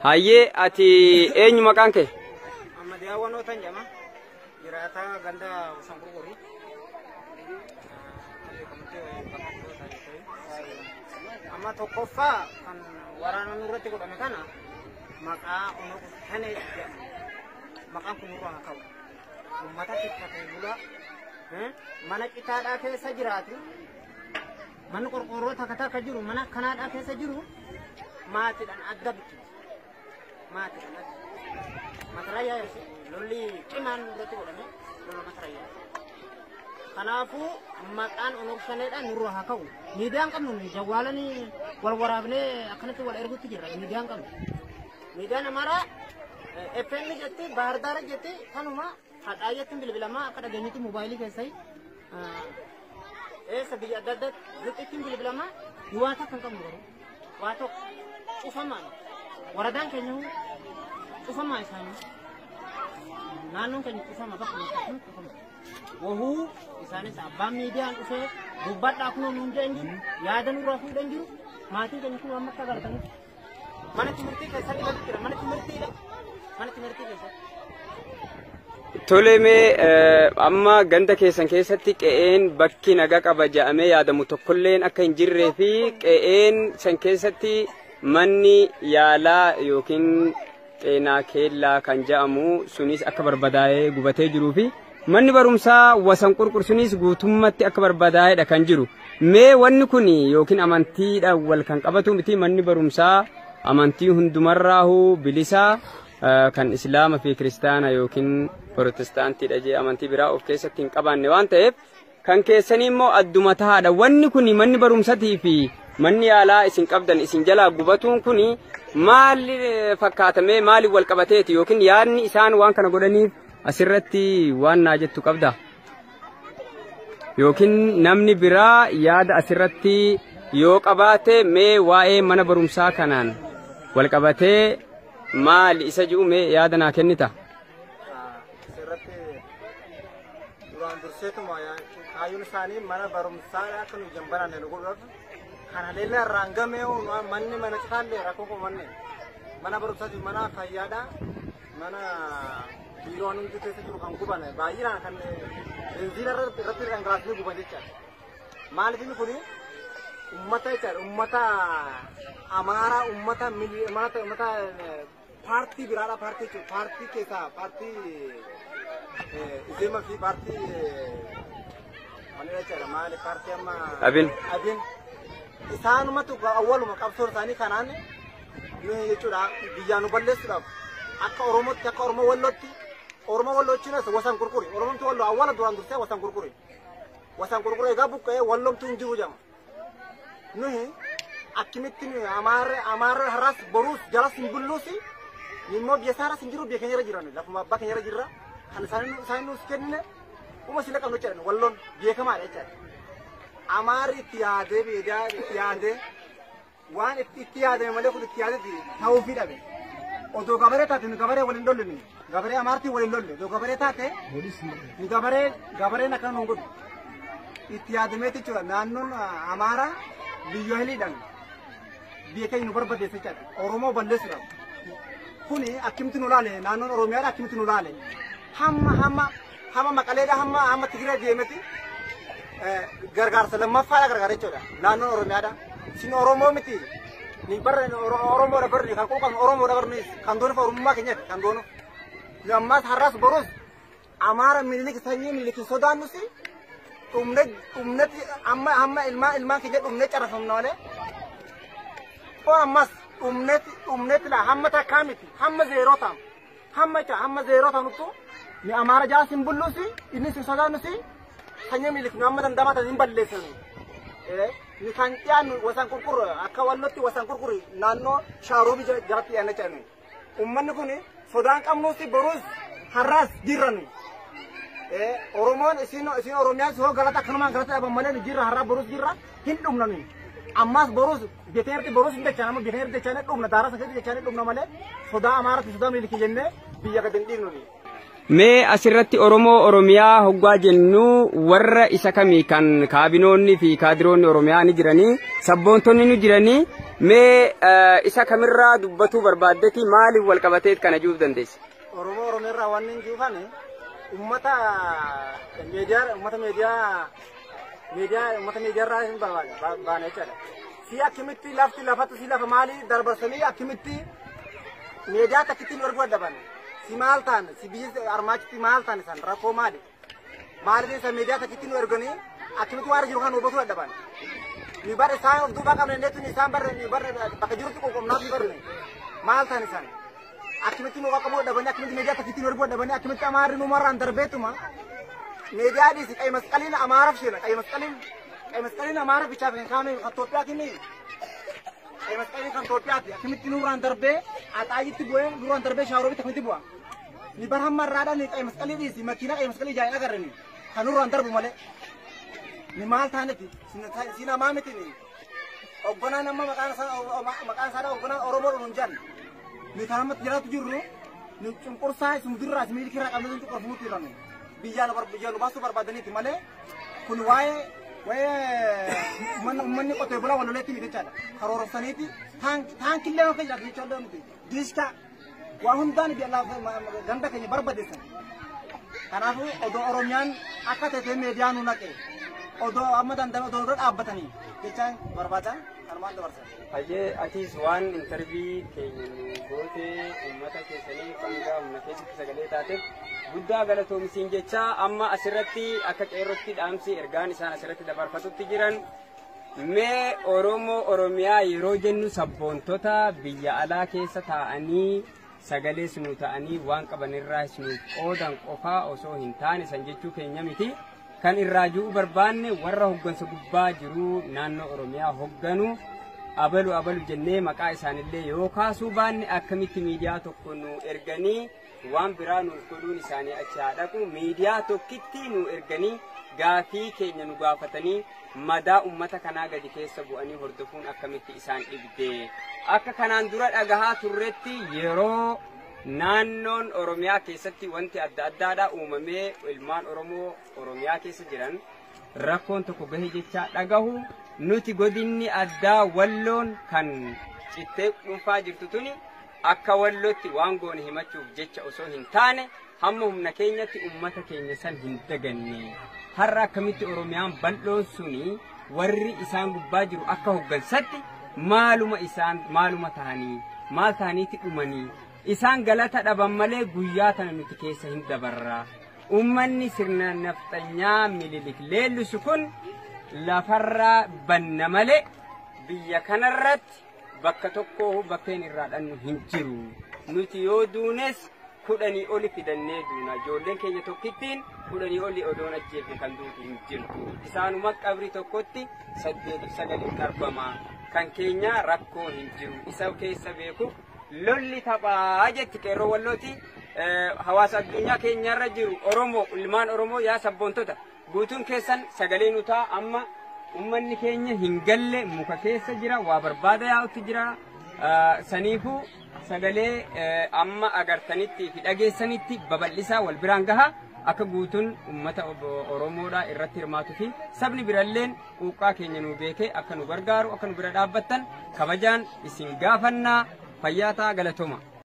Hayyee, ati eenyu maqaan kee? Ammadiyaa Wanootan jedhama. Jiraataa ganda Wasan Gurgurii. Amma tokkoffaa kan waraana nurratti godhame kana maqaa Oneg Shanee jedhama. Maqaan kun nurraa haa ka'u. Uummata tikfatee bulaa mana citaadhaa keessa jiraatu. Manni qorqoorroo takka takka jiru, mana akkanaadhaa keessa jiru, maatiidhaan adda biqilti. Maatiidhaan adda. Matarayyaa lolli cimaan nurratti godhame lola matarayyaa. Kanaafuu maqaan Oneg Shaneedhaan nurraa haa ka'u. Miidiyaan qabnu nuyi jawwaalanii wal waraabnee akkanatti wal ergutti jirra. Miidiyaan qabnu. Miidiyaan Amaaraa FM jetti, Baahir jetti, kanuma hadhaayyatti bilbilamaa akka dhageenyutti moobaayilii keessai eessa biyya adda addaa Gibxitti bilbilamaa. Nu waa tokko hin qabnu, garuu waa tokko cufamaan waradaan keenya cufamaa, isaanii naannoon keenya cufama, bakka cufama. Wahuu isaanis abbaan miidiyaan dhufee dubbadhaa kunoo nuun jedhan jiru, yaada nurraa fuudhan jiru. Maatiin keenya kun amma akka agartanitti mana timirtii keessatti gadi jira, mana timirtiidha, mana timirtii keessatti. Tole, mee amma ganda keessan keessatti qe'een bakki nagaa qaba jedhamee yaadamu tokkolleen akka hin jirree fi qe'een san keessatti manni yaalaa yookiin xeenaa keellaa kan jedhamu sunis akka barbadaa'ee gubatee jiruu fi manni barumsaa Wasan Qurqur sunis guutummatti akka barbadaa'eedha kan jiru. Mee wanni kun yookiin amantiidhaan wal kan qabatu miti, manni barumsaa amantii hundumarraahuu bilisaa, kan Islaama fi Kiristaana yookiin Protestaantiidha jee amantii biraa of keessatti hin qabaanne waan ta'eef, kan keessanii immoo adduma tahaadha. Wanni kun manni barumsatii fi manni yaalaa isin qabdan isin jalaa gubatuun kun maal fakkaatamee, maaliin wal qabateeti, yookiin yaadni isaan waan kana godhaniif asirratti waan naa jettu qabda? Yookiin namni biraa yaada asirratti yoo qabaate, mee waa'ee mana barumsaa kanaan wal qabatee maali isa ji'u, mee yaada naa kennita? Asirratti duraan durseetuma kaayyoon isaanii mana barumsaa akka nu ijaan baranne nu godhuudhaaf kana leella irraan gamee manni mana citaallee rakkoo kun manni mana barumsaati, mana fayyaadha, mana biiroon hundi keessa jiru kan guban, baay'inaan kan benziina irratti dhangalaasanii guban jechaadha. Maaliif inni kuni ummata jechaadha, ummata Amaaraa, ummata ummata paartii biraadha, paartii jechuudha, paartii keessaa paartii Izeema fi paartii maalidha jechaadha, maali paartii amma Abin. Abin isaanumatu awwaluma qabsoon isaanii kanaan nuyi jechuudha biyyaa nu balleessuudhaaf akka Oromootti, akka Oromoo Wallootti, Oromoo Walloo jechuunis Wasan Qurquri, Oromomtu Walloo awwala duraan dursee Wasan Qurquri, Wasan Qurquri egaa buqqa'ee Walloomtu hin jiru jedhama. Nuyi akkamitti nuyi Amaarre Amaarre har'as boruus jalas hin bulluusi, immoo biyya isaarras hin jiru, biyya keenya irra jiran, lafuma abbaa keenya irra jirra, kan isaanii nuus kenne uma sila qabnu jechaadha. Walloon beekamaadha jechaadha. Amaarri itti yaadee beedaa itti yaadee waan itti yaadame malee kun itti yaadeeti ta'uufii dhabe. Odoo gabaree taate nu gabaree waliin lolle, nu gabaree Amaartii waliin lolle. Odoo gabaree taate nu gabaree gabareen akkana nuun godhu. Itti yaadameeti jechuudha, naannoon Amaaraa biyya hiliidhaan biyya keenya nu barbadeessa jechaadha. Oromoo balleessuudhaaf. Kuni akkamitti nu laale? Naannoon Oromiyaadha akkamitti nu laale? Hamma Maqaleedha, hamma Tigiraa deemeti gargaarsa lammaffaadha gargaara jechuudha. Naannoon Oromiyaadha. Isin Oromoo miti. Ni barra Oromoodha barri kan quuqamu Oromoodha barri kan doonuuf Oromummaa keenyaaf kan doonuuf. Nu ammaas har'as borus Amaara Minilik, sanyii Minilik hin sodaannus, dhumne dhumnetti amma ilmaan keenya dhumne carrafamna malee. O ammas dhumnetti dhumnetti laa hamma takkaa miti, hamma zeeroo ta'am. Hamma jecha hamma zeeroo ta'anuttu ni Amaara jaas hin bulluusi, innis hin sodaannusi, sanyii Minilik nu amma danda'amaa ta'an hin balleessinu. Ni kan dhiyaannu Wasan Qurqur, akka Wallootti Wasan Qurqur naannoo Shaaroobii jalatti dhiyaanna jedhani. Uummanni kun sodaan qabnuusi boruus har'aas jirra nu. Oromoon isin Oromiyaan hoo galata akkanumaan galata dhaban malee nu jirra, har'aa boruus jirra, hin dhumna nuyi. Ammaas boruus biyya keenyatti boruus hin dachaan, amma biyya keenyatti dachaan dhumna, daaraa keessatti dachaan dhumna malee sodaa Amaaratti sodaa Minilikii jennee biyya gadi hin dhiifnu nuyi. Mee asirratti Oromoo Oromiyaa hoggaa jennu warra isa kamii? Kan kaabinoonni fi kaadiroonni Oromiyaa ni jiranii, sabboontonni ni jiranii, Mee isa kamirraa dubbatuu barbaaddeeti maaliif wal qabateet kana juuf dandeesse? Oromoo Oromiyaarraa waan hin juufane uummata miidiyaa uummata miidiyaa miidiyaa uummata miidiyaarraa hin baane jechaadha. Si akkamitti lafti lafatti si lafa maalii darbarsanii akkamitti miidiyaa takkitti nu erguu dadhaban. Si maal ta'an si biyyi armaachitti maal ta'an isaan rakkoo maali? Maaliif isa miidiyaa takkitti nu erganii akkamitti waan jiru kan hubachuu dadhaban. Nu bara isaan of duubaa qabne neetu isaan barre nu barre bakka jirutti qoqqoomnaaf nu barre maal ta'an isaan akkamitti nu qaqqabuu dadhabanii akkamitti miidiyaa takkitti nu erguu dadhabanii akkamitti amaarri nu marraan darbeetuma miidiyaa dhiisi qayi masqaliin amaaraaf sheena qayi masqaliin amaaraaf bichaaf hin kaane kan Itoophiyaa kinni qayi masqaliin kan Itoophiyaati akkamitti nurraan darbee axaayitti bu'ee nurraan darbee shaaroobitti akkamitti bu'a ni bar hamma irraadhaan ni qayi masqalii dhiisi makiinaa qayi masqalii ijaan agarre ni kan nurraan darbu malee. Ni maal taaneeti si namaa miti ni hoogganaan amma maqaan isaa hoogganaan Oromoo dhuun jedhan ni kan ammatti jiraatu jirru ni cunqursaa isin dirraa isin milkirraa qabne cunqurfamuutti jirra biyyaa nu baasuu barbaadaniiti malee kun waa'ee uummanni qotee bulaa waloleetti miti jechaadha karoorsaniiti taankillee akka jiraatu jechaadha miti diishkaa waa hundaan ganda keenya barbadeessan kanaafuu odoo Oromiyaan akka ta'e miidiyaa nu naqe odoo amma danda'ame odoo dura dhaabbatanii jechaan barbaada kanumaan dabarsan. Hayyee atis waan intarvii keenya nu gootee uummata keessanii hanga humna keessatti sagalee taateef guddaa galatoomsiin jecha amma asirratti akka qeerrootti dhaamsi ergaan isaan asirratti dabarfatutti jiran mee Oromoo Oromiyaa yeroo jennu sabboontota biyya alaa keessa taa'anii sagalee sinuu ta'anii waan qabanirraa sinuuf qoodan qofaa osoo hin taane san jechuu keenya miti. Kan irraa ji'uu barbaanne warra hoggansa gubbaa jiru naannoo Oromiyaa hogganu abalu abalu jennee maqaa isaanillee yoo kaasuu baanne akkamitti miidiyaa tokko nu erganii waan biraa nuuf godhuun isaanii achi haa dhaqu miidiyaa tokkitti nu erganii gaafii keenya nu gaafatanii madaa uummata kanaa gadi keessa bu'anii hordofuun akkamitti isaan dhibde akka kanaan dura dhagahaa turretti yeroo naannoon Oromiyaa keessatti wanti adda addaadha uumamee ilmaan Oromoo Oromiyaa keessa jiran rakkoon tokko gahe jecha dhagahu nuti godinni addaa walloon kan cittee dhuunfaa jirtu tuni akka wallootti waan goone himachuuf jecha osoo hin taane hamma humna keenyatti uummata keenya san hin daganne har'a akkamitti Oromiyaan bal'oon suni warri isaan gubbaa jiru akka hoggansatti maaluma isaan maaluma ta'anii maal ta'aniitti dhumanii isaan galata dhaban malee guyyaa tana nuti keessa hin dabarra. Uummanni sirna nafxanyaa Minilik leellisu kun lafarraa banna malee biyya kanarratti bakka tokkoo bakkeen irraa dhannu hin jiru. Nuti yoo duunes 10 oli fidannee duuna. Ijoolleen keenya tokkittiin 10 oli odoon ajjeefne kan duutu hin jirtu. Isaanuma qabrii tokkotti 8 9 darbama. Kan keenya rakkoo hin jiru. Isa keessa beeku lolli taphaa jetti qeerroo wallooti. Hawaasa addunyaa keenyarra jiru Oromoo ilmaan Oromoo yaa sabboontota guutuun keessan sagalee nu ta'a amma uummanni keenya hin galle muka keessa jira waa barbaada yaa'utti jira saniifuu sagalee amma agartanitti fi dhageessanitti babal'isaa wal biraan gaha akka guutuun uummata Oromoodhaa irratti hirmaatuu fi sabni biralleen quuqqaa keenya nu beekee akka nu gargaaru akka nu bira dhaabbattan kabajaan isin gaafannaa fayyaa ta'a galatooma.